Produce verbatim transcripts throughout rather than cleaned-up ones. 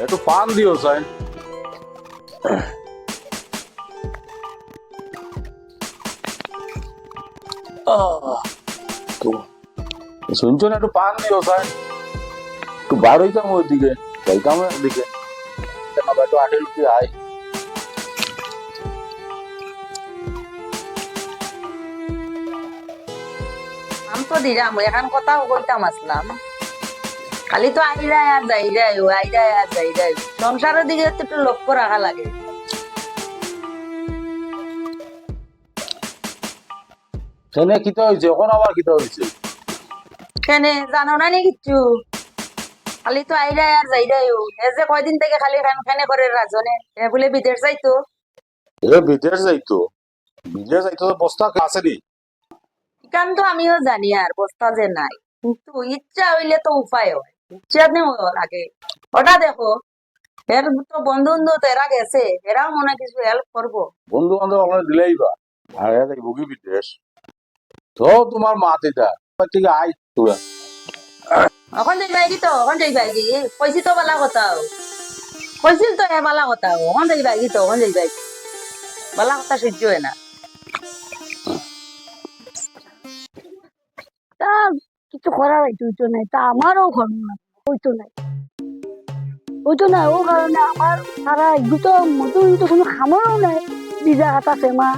একটু পান দিও চাই। আহ, তো, শুনছো না, একটু পান দিও চাই। একটু বার হইতাম ওইদিকে, যাইতাম একদিকে। কেন বা একটু আটে রুটি আয়। আমি তো দিলাম, এখন কথা কইতাম আসলাম। খালি তো আইরায় আর যাইরায়, ও আইরায় আর যাইরায়। সংসারের দিকে তো একটু লক্ষ্য রাখা লাগে। কেনে কিতা হইছে? এখন আবার কিতা হইছে? কেনে জানো না নি কিচ্ছু? খালি তো আইরায় আর যাইরায় ও। এ যে কয়দিন থেকে খালি কেন কেনে করে রাজনে। এ বলে বিদেশ যাইতো। এ বিদেশ যাইতো? বিদেশ যাইতো তো বস্তা আছে নি? ইখান তো আমিও জানি আর বস্তা যে নাই। কিন্তু ইচ্ছা হইলে তো উপায় হয়। ইচ্ছা নেই লাগে। ওটা দেখো, এর তো বন্ধু বন্ধু তো এরা গেছে, এরাও মনে হয় কিছু help করবো। বন্ধু বান্ধব আমরা দিলেই বা। আর এরা যাইবো কি বিদেশ? তো তোমার মা দিদা, ঠিক আয় তোরা। এখন যাইবায় কি তো, এখন যাইবায় কি? কইছি তো বালা কথা। কইছিল তো এ বালা কথা। এখন যাইবায় কি তো, এখন যাইবায় কি? বালা কথা সহ্য হয় না। তা কিছু করার হইতো, হইতো নাই, তা আমারও করার না, হইতো নাই, হইতো নাই। ও কারণে আমার সারা একটু তো মতো তো কোনো খামারও নাই, ভিজা কাটা সেমা,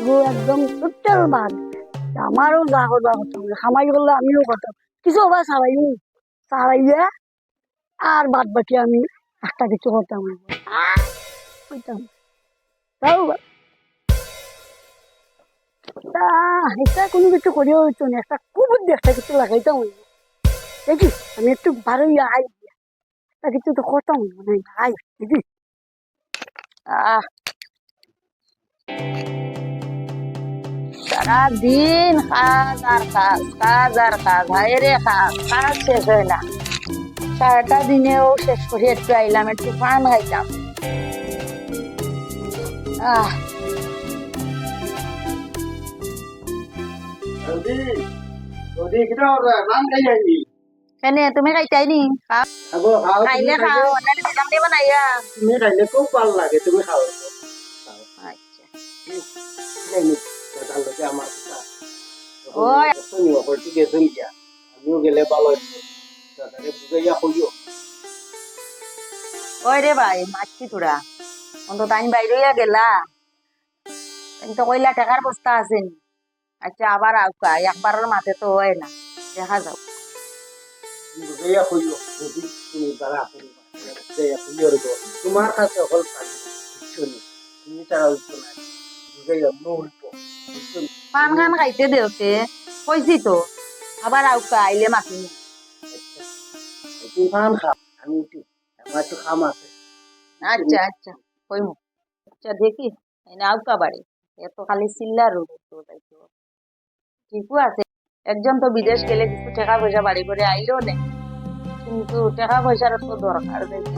গো একদম টোটাল বাদ। আমারও যা করবার করতে হবে, খামাই করলে আমিও করতাম, কিছু আবার সারাই, সারাইয়া আর বাদ বাকি আমি একটা কিছু করতাম না। আর করতাম না। তাও বা-, তা, এটা কোনো কিছু করিয়া হইতো না, একটা কুবুদ্ধি একটা কিছু লাগাইতাম হইব। দেখি, আমি একটু বারোই আই, একটা কিছু তো করতাম হইব না, আই, দেখি। আহ, সারাদিন কাজ আর কাজ, কাজ আর কাজ, হায় রে কাজ, কাজ শেষ হয় না। সারাটা দিনেও শেষ করি একটু আইলাম, একটু পান খাইতাম। আহ। জলদি, জলদি, কিতা কররা? পান খাই আইনি। কেনে, তুমি খাইতাই নি? খাও। খাবো, খাও, তুমি খাইলে খাও, খাইলে। অন্যের দিতাম নি বানাইয়া। তুমি খাইলে খুব ভালা লাগে, তুমি খাও। খাও। আচ্ছা। এই নি, দাদার লগে আমার কথা। ওই। তুমি অকলটি গেছেন গিয়া। আমিও গেলে ভালা অইবো। দাদারে বুঝাইয়া কইও। ওই রে ভাই, মাতছি তোরা। অন্তত আমি বাইরে অইয়া গেলা। আমি তো কইলা টেকার বস্তা আছে নি। আচ্ছা, আবার আউক্কা, একবারর মাতে তো হয় না, দেখা যাউক। বুঝাইয়া কইও, যদি তুমি বালা করিবা, বুঝাইয়া কইও রে গো। তোমার কাছে হকল পারি, বুঝছো নি? তুমি তারা উঠছো না, বুঝাইয়া মনে উঠবো, বুঝছো নি? পান খান খাইতে দেওতে, কইছি তো, আবার আউক্কা, আইলে মাতিমু। আচ্ছা, তুমি পান খাও, আমি উঠি, আমার একটু কাম আছে। আচ্ছা, আচ্ছা, কইমু। আচ্ছা, দেখি, এনে আউক্কা বাড়ি। এ তো খালি চিল্লার রোগ তো যাইতো। ঠিকও আছে, একজন তো বিদেশ গেলে কিছু টেকা পয়সা বাড়ি করে আইলেও নেই, কিন্তু টেকা পয়সার তো দরকার দেখি।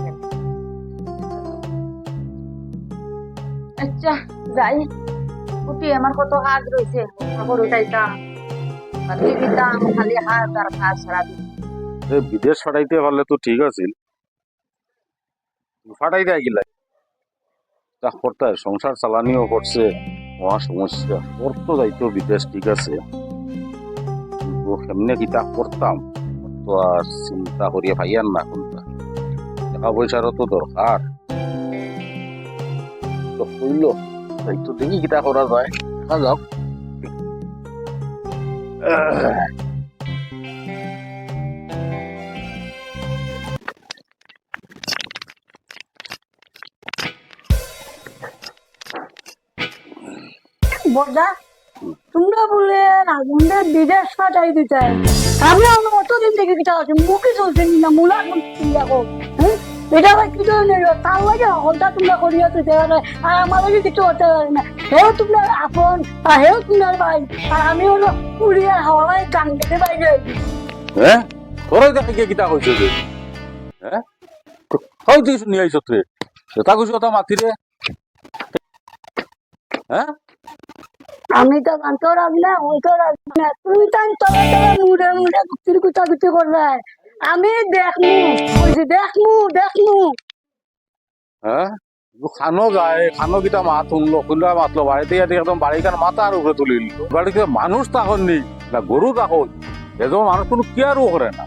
আচ্ছা, যাই, উঠি, আমার কত কাজ রইছে, কাপড় উঠাইতাম, বাকি দিতাম, খালি কাজ আর কাজ সারাদিন। এ, বিদেশ পাঠাইতে পারলে তো ঠিক আছিল, ফাটাই দেয় গিলা। তা করতে হয়, সংসার চালানিও করছে, মহা সমস্যা। করতো যাইতো বিদেশ, ঠিক আছে, কিন্তু কেমনে কিতা করতাম, তো আর চিন্তা করিয়া পাইয়ার না কোনটা। টেকা পয়সারও তো দরকার। তো কইলো, যাইতো দেখি কিতা করা যায়, দেখা যাউক। বড়দা, তুমরা বুলে না, তুমরা বিদেশ পাঠাই দিতায়। আমি অনো অতদিন থাকি কিতা করছি, মুখে চলছে নি না, মুলা মুখ চিন্তা কর। হ্যাঁ? এটা ভাই কি ধরনের ইয়ে? তার লাগে হকলতা তুমরা করিয়া তো দেওয়া যায়, আর আমার লাগে কিছু করতে পারে না। হেও তুমরার আপন, আর হেও তুমরার ভাই, আর আমি অনো উড়িয়া হাওয়ায় গান গেতে বাইরে। হ্যাঁ? তোরাই দেখে গিয়ে কিতা কইছে যে? হ্যাঁ? কই তুই শুনি আইছত রে? তা কইছি কথা মাতি রে। হ্যাঁ? আমি তো জানতো রাজি না, ওই তো রাজি না। তুমি তাই তবে তবে মুড়ে মুড়ে গুটির গুটা গুটি করবে। আমি দেখমু, কইছি দেখমু, দেখমু। হ্যাঁ? খানো যায়, খানো কিতা মাত হুনলো, কুনটা মাতলো, বাড়িত গিয়া দেখি একদম বাড়িখান মাথার উপরে তুলিল। বাড়িত মানুষ থাকইন নি, না গরু থাকইন, এজন মানুষ কুনু কেয়ারও করে না।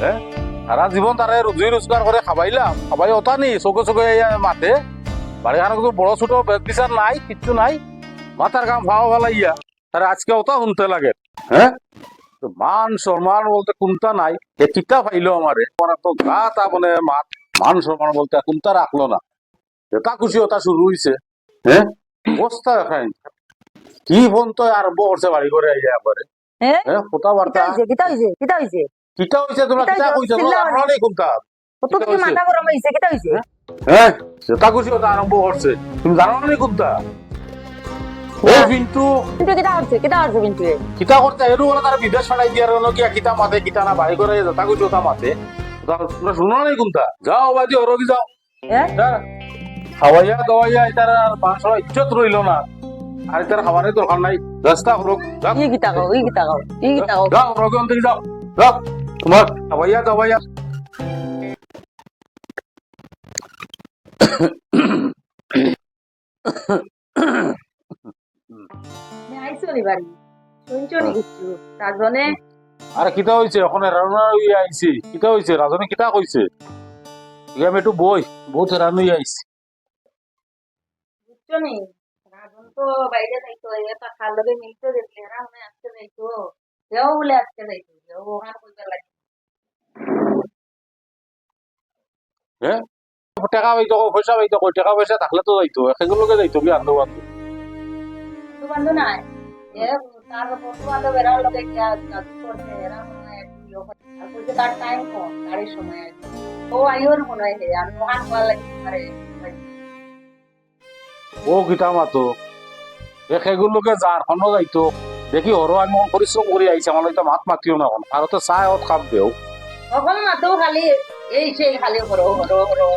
হ্যাঁ? সারা জীবন তারে রুজি রোজগার করি খাবাইলাম, খাবাই অতা নি, চউখে চউখে আইয়া মাতে, বাড়িখানো কুনু বড় ছোট বেচ বিচার নাই, কিচ্ছু নাই, মাথার ঘাম পাও ফালাইয়া। তারে আজকে অতা হুনতে লাগে, হ্যাঁ? তো মান সম্মান বলতে কুনটা নাই, এ কিতা পাইলো আমারে? আমার তো গা তা মানে মাত, মান সম্মান বলতে কুনটা রাখলো না, যেটা খুশি অতা শুরু অইছে, হ্যাঁ? অবস্থা দেখইন, কি ফোন তো আরম্ভ করছে বাড়ি ঘরে আইয়া একবারে, হ্যাঁ? হ্যাঁ, কথাবার্তা। কিতা অইছে? কিতা অইছে? কিতা অইছে? কিতা অইছে? তোমরা কিতা কিতা অইছে? কইছো? তোমরা চিল্লাও জানো না। নি কুনটা? কত কিতা তুমি অইছে? মাথা গরম অইছে, কিতা অইছে? হ্যাঁ? হ্যাঁ? যেটা খুশি অতা আরম্ভ করছে। তুমি জানো না নি কুনটা? ও না। পিন্টু। পিন্টু কিতা করছে? কিতা করছে পিন্টুয়ে? কিতা করছে? এরু ওরা তারা বিদেশ ফাটাই দিয়ার অনো কিয়া কিতা মাতে, কিতা না, বাড়ি ঘরে যেটা খুশি অতা মাতে। ওটা তোমরা শুনো না নি কুনটা? যাও, বাদি হরো কি যাও। হ্যাঁ? যা। খাওয়াইয়া দাওয়াইয়া এটার আর মানুষের ইজ্জত রইলো না। আর এটার খাবারের দরকার নাই। রাস্তা হরো, যা। ই কিতা কও, ই কিতা কও, ই কিতা কও। যাও, হরো কি অন্তরে যাও। যাও। তোমার খাওয়াইয়া দাওয়াইয়া। তুমি আইছো নি বাড়ি? শুনছো নি হ্যাঁ। কিচ্ছু? রাজনে? আরে কিতা অইছে? অখন হেরান অইয়া আইছি। কিতা অইছে? রাজনে কিতা কইছে? ইয়া আমি একটু বই, বহুত হেরান অইয়া আইছি। বুঝছো নি? রাজন তো বাইরে যাইতো, এ তো খার লগে মিলতে দেখলে, এরা মনে আজকে যাইতো। হেও বলে আজকে যাইতো, হেও অখান কইবার লাগি। হ্যাঁ? টেকা পাইতো কই, পয়সা পাইতো কই, টেকা পয়সা থাকলে তো যাইতো, এগুর লগে যাইতো কি আন্দো বান্দো? বন্ধু বান্ধব নাই। এ, তার বন্ধু বান্ধব এরার লগে গিয়া যোগাযোগ করছে, এরা মনে হয় একটু ইয়ে করে। আর কইছে তার টাইম কম, গাড়ির সময় আছে। ও আইওর মনে হয় হে, আমি অখান করার লাগি পারে। ও কিতা মাতো? এ, এগুর লগে যার, হনো যাইতো। দেখি, হরো আমি অখন পরিশ্রম করি আইছি, আমার লগে তো মাত মাতিও না অখন। আর তো চায় অত খাপ দেও। অখন মাতো খালি, এই সেই খালি হরো, হরো, হরো।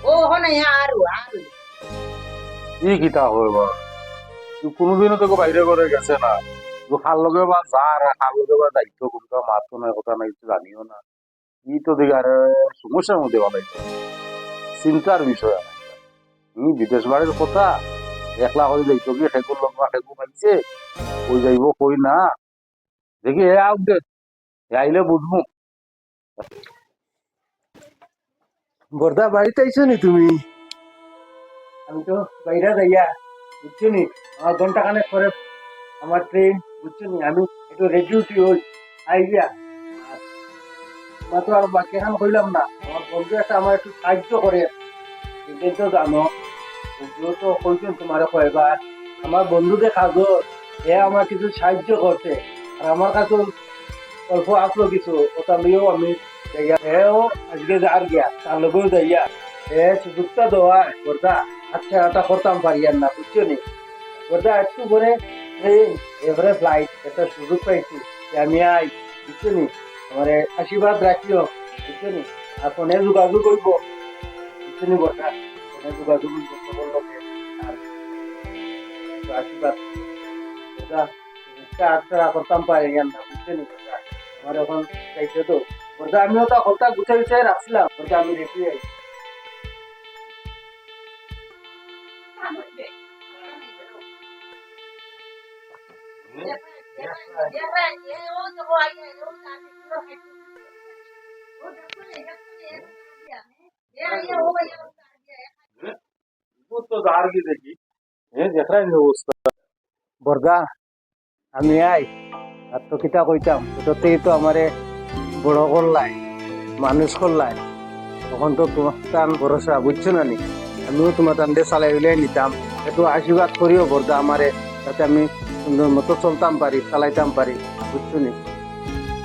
ও অখন এই আরু, আরু। ই কিতা হয় বা? তুই কোনোদিনও তোকে বাইরে করে গেছে না। তুই খার লগে বা যার, খার লগে বা যাইতো, কোনো মাতো নাই, কথা নাই, কিছু জানিও না। ই তো দেখি আরে সমস্যার মধ্যে বানাইছে। চিন্তার বিষয় আর একটা। ই বিদেশ বাড়ির কথা, একলা করি যাইতো কি, খেকুর লোক বা খেকু পাইছে, কই যাইবো, কই না। দেখি, এ আউক দে, এ আইলে বুঝমু। বর্দা, বাড়িত আইছো নি তুমি? আমি তো বাইরে যাইয়া, বুঝছো নি? আমার ঘন্টা খানেক পরে আমার ট্রেন, বুঝছো নি? আমি একটু রেডি উডি হই, আই গিয়া। আর তোমার তো আর বাকি এখন কইলাম না, আমার বন্ধু একটা আমার একটু সাহায্য করে, তুমি তো জানো, বন্ধু তো কইছেন তোমারে কয়বার, আমার বন্ধু যে কাজর, হে আমার কিছু সাহায্য করছে, আর আমার কাছে অল্প আসলো কিছু, ওটা লইয়াও আমি যাইয়া। হেও আজকে যার গিয়া, তার লগেও যাইয়া। হে সুযোগটা দেওয়া, বর্দা, আচ্ছা, এটা করতাম পারি আর না, বুঝছো নি? বর্দা, একটু পরে ট্রেন, এবারে ফ্লাইট, একটা সুযোগ পাইছি, যে আমি আই, বুঝছো নি? আমারে আশীর্বাদ রাখিও, বুঝছো নি? আর ফোনে যোগাযোগ করবো, বুঝছো নি বর্দা? ফোনে যোগাযোগ করবো, খবর লগে। আর একটু আশীর্বাদ, বর্দা। রিক্সা আটছাড়া করতাম পারি না, বুঝছো নি কথা? আমার এখন যাইতে তো। বলতে আমিও তো হকলতা গুছাই গুছাই রাখছিলাম, বলতে আমি রেডি আই। ও তো দাঁড় কি দেখি, এ দেখরায় নি অবস্থা। বর্দা, আমি আই, আর তো কিতা কইতাম, ছোট থাকি তো আমারে বড় করলায়, মানুষ করলায়, অখন তো তোমার তান ভরসা, বুঝছো না নি? আমিও তোমার তানরে চালাই উলাই নিতাম, একটু আশীর্বাদ করিও বর্দা আমারে, যাতে আমি সুন্দর মতো চলতাম পারি, চালাইতাম পারি, বুঝছো নি?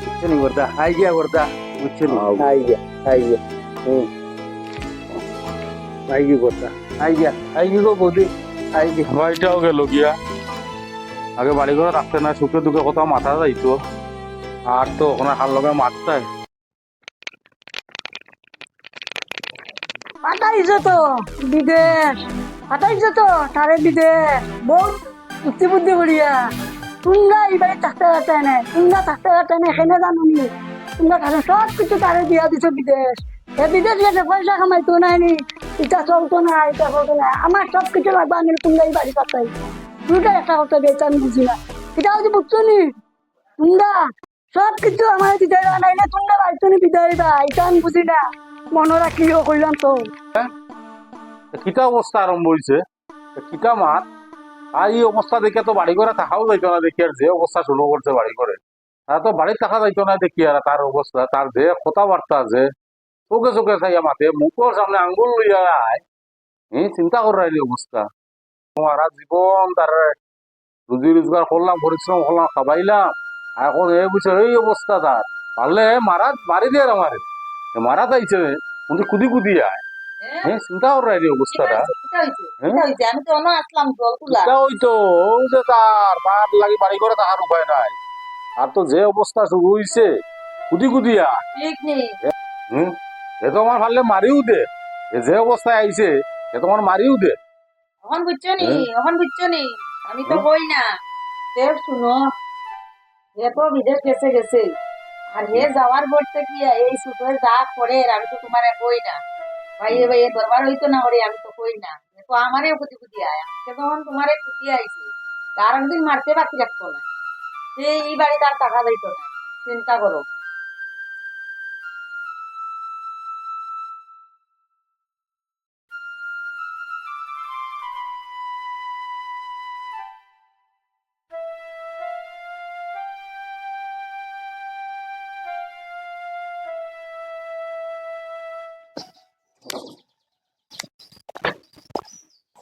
বুঝছো নি বর্দা? আই গিয়া বর্দা, বুঝছো নি? আও। আই গিয়া, আই গিয়া। হুম। আই গি বর্দা। আই গিয়া, আই গি গো বৌদি, আই গি। ভাইটাও গেল গিয়া। আগে বাড়ি ঘর রাখতে না, সুখে দুঃখে কথা মাতা যাইতো। আর তো অখন কার লগে মাততায়। পাঠাইছো তো বিদেশ, পাঠাইছো তো তারে বিদেশ। বহুত যুক্তি বুদ্ধি করিয়া। তোমরা ই বাড়িত থাকতে পারতে না, তোমরা থাকতে পারতে না, কেনে জানো নি? তোমরা তারে সব কিছু তারে দিয়া দিছো বিদেশ। এ বিদেশ গেছে, পয়সা কামাইতো নায় নি, ইটা চলতো না, ইটা চলতো না। আমার সব কিছু লাগবো, আমি কুনটাই বাড়ি পাতাই। দুইটা একটা কথা বলতে আমি বুঝি না। ইটা হচ্ছে বুঝছো নি? তোমরা সব কিছু আমার দিতে না, নাইলে তোমরা বাড়ি তুমি বিদায় দা, ইটা আমি বুঝি না। মনে রাখিও কইলাম তো। হ্যাঁ? এ কিতা অবস্থা আরম্ভ হইছে? এ কিতা মাত? আর এই অবস্থা দেখে তো বাড়ি ঘরে থাকাও যাইতো না, দেখি আর যে অবস্থা শুরু করছে বাড়ি ঘরে। তার তো বাড়িত থাকা যাইতো না দেখি, আর তার অবস্থা, তার যে কথাবার্তা, যে চোখে চোখে চাইয়া মাতে, মুখর সামনে আঙ্গুল লইয়া আয়, হে, চিন্তা করো এই অবস্থা। সারা জীবন তার রুজি রোজগার করলাম, পরিশ্রম করলাম, খাবাইলাম, আর এখন এ বুঝছে এই অবস্থা তার। পারলে মারা, মারি দিয়ে আমারে। এ মারা চাইছে, কিন্তু কুদি কুদি আয়। হ্যাঁ? হে, চিন্তা করো এই অবস্থাটা। কিতা হইছে? কিতা হইছে? হে? কিতা হইছে? আমি তো অন্য আসলাম, জল তুলা। কিতা হইতো? ওই যে তার, তার লাগি বাড়ি ঘরে থাকার উপায় নাই। আর তো যে অবস্থা শুরু হইছে, কুদি কুদি আয়। ঠিক নেই। হুম? এ তো আমার পারলে মারিও দে। এ যে অবস্থায় আইছে, এ তো আমার মারিও দে। অখন বুঝছো নি? হ্যাঁ? অখন বুঝছো নি? আমি তো হ্যাঁ? কই না। দেখ, শুনো, হে তো বিদেশ গেছে, গেছে। আর হে হুম। যাওয়ার পর থেকে এই ছোটে যা করে, আমি তো তোমারে কই না। ভাইয়ে, হুম। ভাইয়ে দরবার হইতো না করে, আমি তো কই না। হে তো আমারেও কুদি কুদি আয়। আজকে যখন তোমারে কুদি আইছে, তার একদিন মারতে বাকি রাখতো না। সে এই বাড়িত আর থাকা যাইতো না। চিন্তা করো।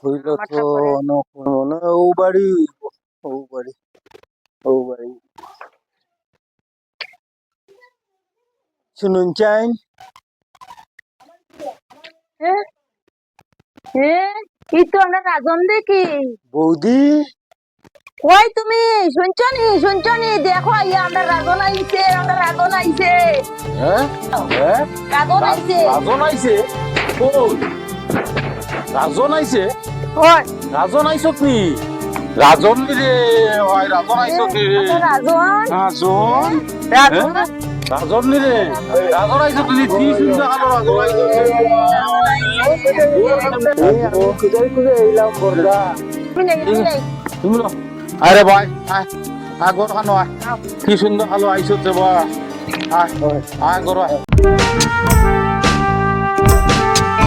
হইল তো অন্য কোনো না, ও বাড়ি, ও বাড়ি, ও বাড়ি। শুনুন চাইন। এ? এ? ই তো আমরা রাজন দেখি। বৌদি। ওই তুমি, শুনছো নি? শুনছো নি? দেখো, আইয়া আমরা রাজন আইছে, আমরা রাজন আইছে। হ্যাঁ? হ্যাঁ? রাজন রা-, আইছে। রাজন আইছে? কই? রাজন আইছে? ওই। রাজন আইছত নি? রাজন নি রে, ভাই, রাজন আইছত নি রে? আচ্ছা, রাজন। রাজন? রাজন। হ্যাঁ? রাজন নি রে? রাজন আইছত নি? কি সুন্দর আলো রাজন আইছত নি? এই, আমি খুঁজাই খুঁজাই এইলাম বর্দা। আমি নেই, আমি নেই। তুমি লো। আরে ভাই, আয়, আয়, ঘর খানো আয়। আও। কি সুন্দর আলো আইছত রে বা। আয়, আয়, ঘর আয়।